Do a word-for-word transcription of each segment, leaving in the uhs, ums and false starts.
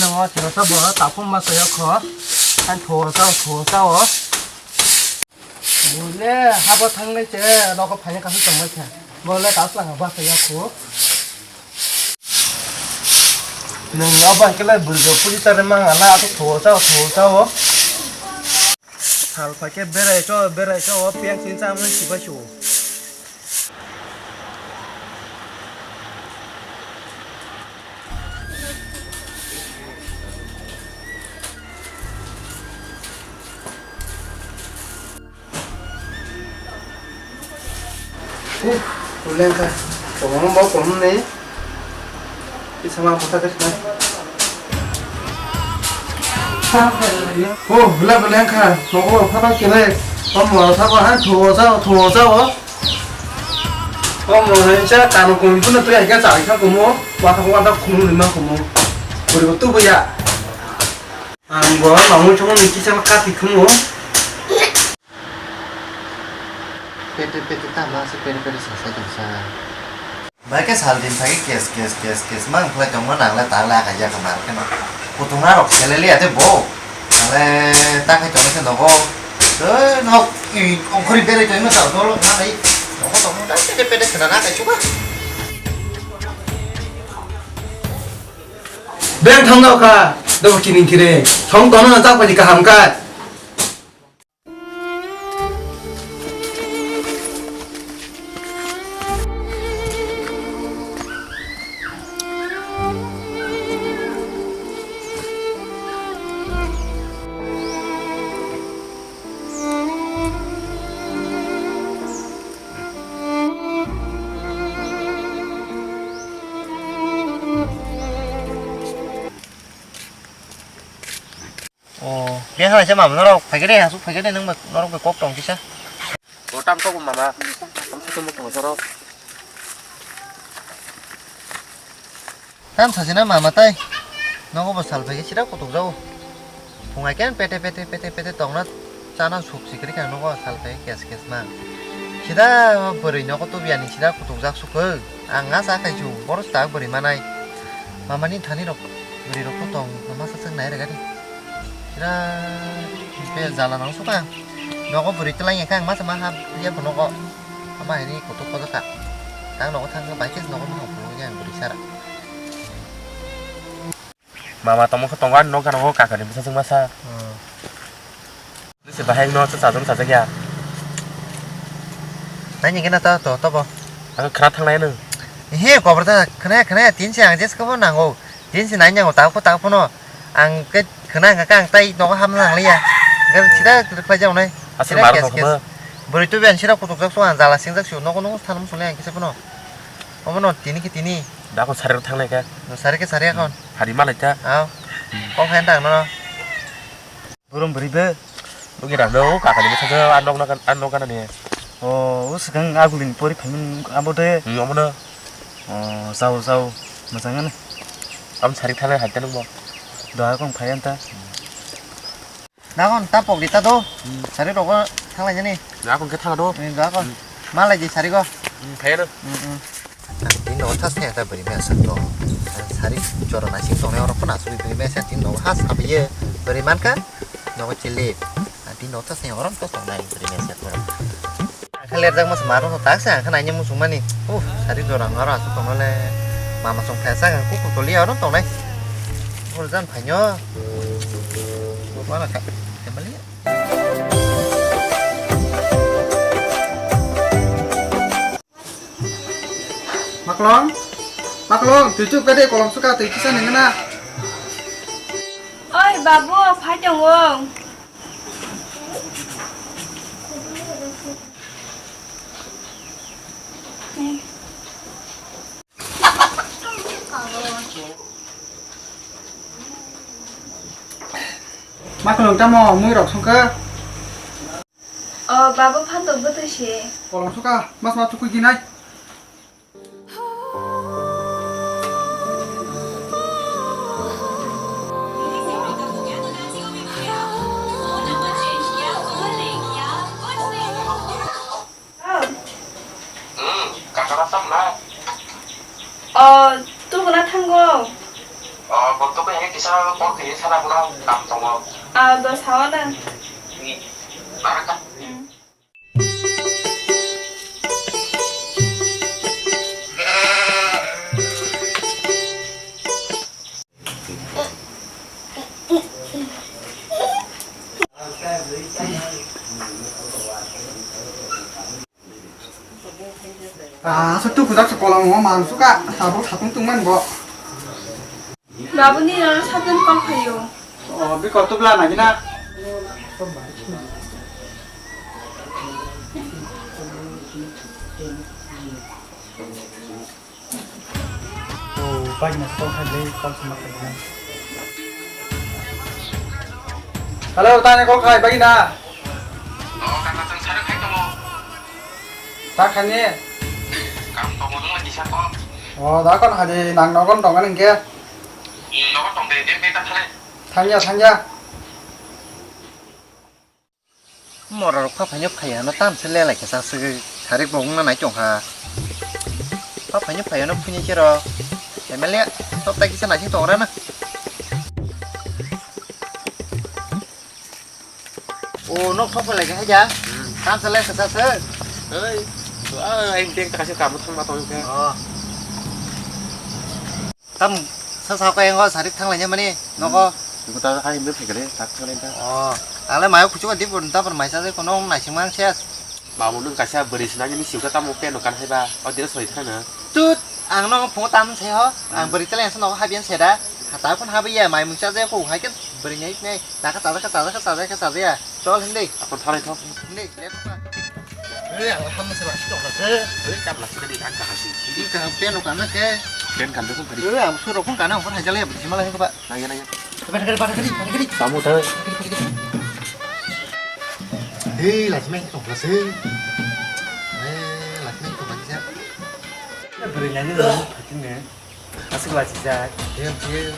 O, chwla sa bo, takhum ma saya kho. Ang tho sa, tho sa o. Bole, habo thangnai se, nogo phaina kasu tongmai kha. Bole, tas langa ba saya kho. Nung abo kele burjo puri tare mangala, ato tho sa, tho sa o. Sal phaikhe berai cho, berai cho, o piyang sini chamani sibai su. Uf, ulengkha. Tongmung bo komung ni. Kisa ma kotha khe sinai. Oh, bula bula kha. Nogo phaba kele. Omo thabo ha thuo jao, thuo jao. Omo hinsa kanu kumi puno tu ya cha kha kumo. Wa kha wa da kumu ni ma kumo. Buri tu bu ya. Ang bo ma mu chong ni kisa ma ka ti kumo. Pete pete tamo aswk pete pete sasai tongsa. Bai khe sal din phai khe kes kes kes kes mang khlai tongma nang le ta le akai jak mar khe no. Kutung na rok selele ate bo. Ale ta khai tong khe nogo. Tei nok i ongkhori berai tong ma ta dolo na nai. Nogo tong ta pete pete khna na kai chuba. Beng thang no kha. Do kining kire. Thong tono na ta phai kaham kai. O, beng hai se mama norok phaikhe de, aswk phaikhe de, nwng bai norok bai kok tong kisa. O, tam tok mama. Tam tok tong sorok. Tam sajina mama tai. Nogo bo sal phaikhe sida kutuk jago. Phung hai khe pete pete pete pete tongna chana suk sikri khe nogo sal phaikhe kes kes ma. Sida bwrwi nogo tubiani sida kutuk jak sukhe. Ang nga sa khai chu boros ta bwrwi manai. Mama ni thani rok bwrwi rok ko tong masa seng nai rega di. Kira be jala nang suka. Nogo bwrwi twlang ya kang masa ma hap ya ko nogo. Ama ini kutuk ko ka. Tang nogo thang bai kes nogo ma ko ya bwrwi sara. Mama tongma khe tongo ani nokha nogo kakani bwsajwk masa. Hmm. Nisi bahai no sajwk sajwk ya. Nai ni gena ta to to bo. Ang khna thanglai no. He kobor ta khna khna tin se ang jes ko bo nango. Tin se nai nango ta ko ta ko no. Ang ke khna ang ka ang tai nogo ham nang liya. Gal sida khlai jao nai. Asal sida mar kes no kes. Khna. Bwrwi tu ben sida kutuk jak so ang jala sing jak so nogo nogo thanam so le ang kisa phano. Omo no tini ki tini. Da kon sari thanglai ka. No sari ke sari akon. Hari malai ta. Aw. Kok hen tang no. Burum bwrwi be. Bugi rang do kakani bwsajwk a nok na kan a nok kana ni. O, o swkang agulini pori phaimani abo de. Hmm, omo no. O, jao jao. Mwchang ani. Am sari thanglai hai ta nung bo. Doha kong phai anta. Nakon ta pok di ta do. Hmm. Sari rogo thanglai jani. Nakon khe thang do. Ni nakon. Hmm. Malai di sari go. Hmm, phai ano. Hmm, hmm. Ang tin no thas ne ta bari me sa to. Ang sari jora na sing tong ne oro khona sui bari me sa tin no ha sa biye. Bari man ka. No chili. Ang tin no thas ne oro to tong nai bari me sa to. Ang kha lerjak mas maro tak se ang kha naini muchung mani. Uh, sari jora ngaro asuk tong le. Mama song phai sa ang kuku toli oro tong nai. Urjan phainyo. Mana kha. Kembali. Maklong, maklong, twi chuk kade kolom suka twi kisa nengna. Oi babu, phai tongo. Maklong tamo mui rok songkha. O babu phantok bwtwi se. Kolom suka mas ma tukui ginai. Hmm, kakara samna. O, tubuna thango. O, bo Kisa call khayo sana bono kam tongo. Ah, dos hawa na. Baraka. Hmm. Ah, asa tu kujak sa kolam mo mang suka, tabuk satung tung man bo. Babu ni nono satung kol khayo. Oh, biko tubla na gina. Oh, bagina call khai le, call sama khai na. Hello, tanya call khai bagina. Oh, kaka, chwng sari khai tongo. Ta khani? Kam tongo, nung lagi siya ko? Oh, da kon hadi nang nogon tongan hingke? Hmm, nogon tong de, de, de, ta thale. Thangya, thangya. Mora rok pha phaino phai ano tam se lelai khe sa se sarik bo wngna nai tong kha. Pha phaino phai ano phunye khe rok. M L A top tai kisa naising tong rana. O nok thok phalai khe haja. Hmm. Tam se lelai khe sa se. Oi. Ah, ai beng ta kaisa kamu thang ma tong khe. Oh. Tam sa sa ko engo sarik thang lai mani nogo. Niko ta hai mil phai kare tak thang lai ta. Oh, ale mayo kuchuka di pun ta pun maisa de kono naising mang ses. Mamu nung kaisa bwrwi sina ni siu ka tamo pen kan hai ba. O dire soi thang na. Tut, ang no phungo tam sai ho. Ang bwrwi tele sa nogo habian seda. Hata phun habiya mai mungsa je ko hai ke bwrwi nai nai. Ta ka ta ka ta ka ta ka ta ya. Chol hindi. Ako thalai thok. Hindi, lep pa. Eh, ang ham se ba si tong se. Eh, kap la si tadi ang ka si. Ini ka pen no kana ke. Pen kan tu kari. Eh, ang suro pun kana pun hajar ya bisi malah ke ba. Lagi lagi. Pada kali, pada kali, pada kali. Kamu tahu. Hei, last man tong se. Eh, last man tong se. Ya beri nyanyi dong, fatin ne. Aswk lachijak. Thank you.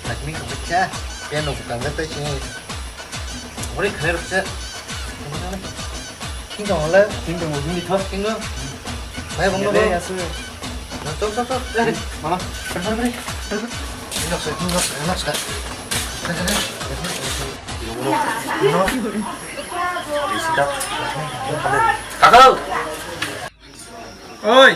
Nakni kwbwcha. Phiya no bwkang tei sini. Ori khnai rwkse. King tong le. King tong le, king tho. King tong. Bhai, bong le, bong. Aswk. Tok, tok, tok. Mama. King tong, king tong. Kakao. Oi.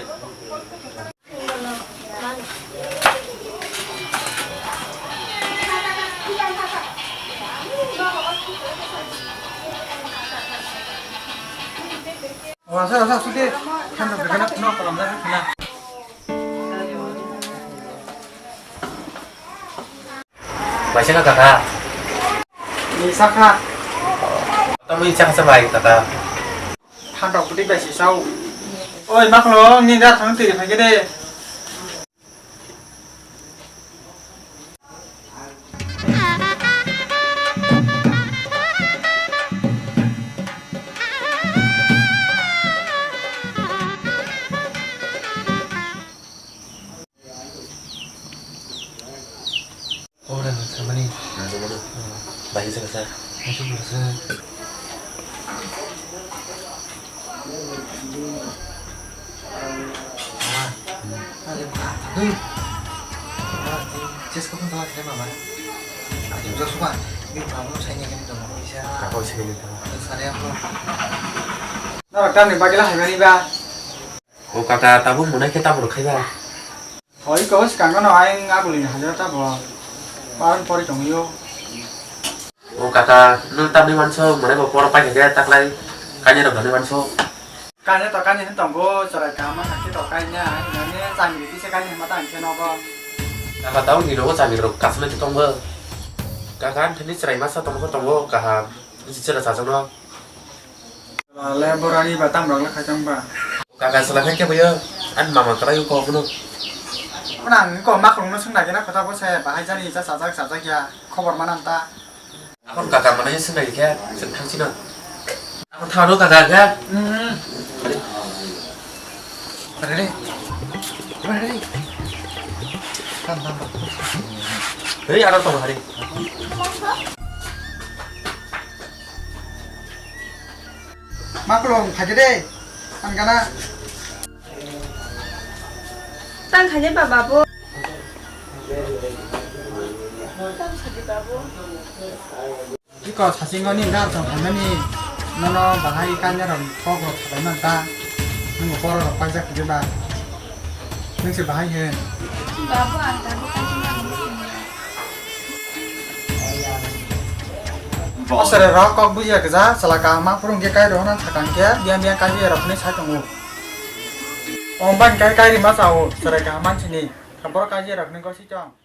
Wasa, wasa, suti. Kan tak berkenak, no, kalau enggak, kena. Bai saka kaka. Ni saka. Tamo i chang sa bai kaka. Phantok pwtwi bai si sao. Oi, maklo, ni da thang twi phai khe de. Ora samani. Nang samani. Bai sa sa. Masuk sa. Mama. Hei. Mama, chest ko pun tawa mama. Aku juga suka. Ini kamu saya nyari dong, bisa. Kakak sih ini tawa. Sare apa? Nara kami bagilah hari ini ba. O kaka, tabuk mwnai khe tamo rwkhai ba? Hoi ko, swkang no ayang abuli ni hajra ta bo. Paran pori tong yo. O kaka, nwng tamni wanso, mwnai bo poro paikha khe taklai kanya rok nani wanso. Kanya to kanya hin tongo, chwrai kama hakhe to kanya, nani chami riti se kanya hima ta hingse nogo. Kaka, tabuk ni rogo chami rok kasmai to tongo. Kaka, ani thani chwrai masa tongo tongo kaham, chwrai chachak no. Le borani ba tam rok le khaitang ba. Kaka sala khe kebo yo, ani mama kwlai kok no. Ona ang ko makrung no sung nagina kota bo se bahai jani ja sajak sajak ya khobor manan ta. Akon kaka mana sung nagi khe sung thang sino. Akon thang no kaka khe. Hmm. Ready. Ready. Tam tam. Hei, aro tong hari. Maklong, phaikhe de, ang gana. Tang khaide ba, babu. Iko sasingoni na chong thangnani nono bahai kanya rok kok rok sabai man ta. Nung borok rok paijak khe ba. Nung se bahai he. Babu ang tabuk kaisa. Asare rok kok bujiya khe ja sala kaham ma phurung khe kai rok na sakang khe biang biang kai rok ni sai tongo. Om ban kai kai ri ma sao sare kaham man sini. Borok kai rok ni gosi chong.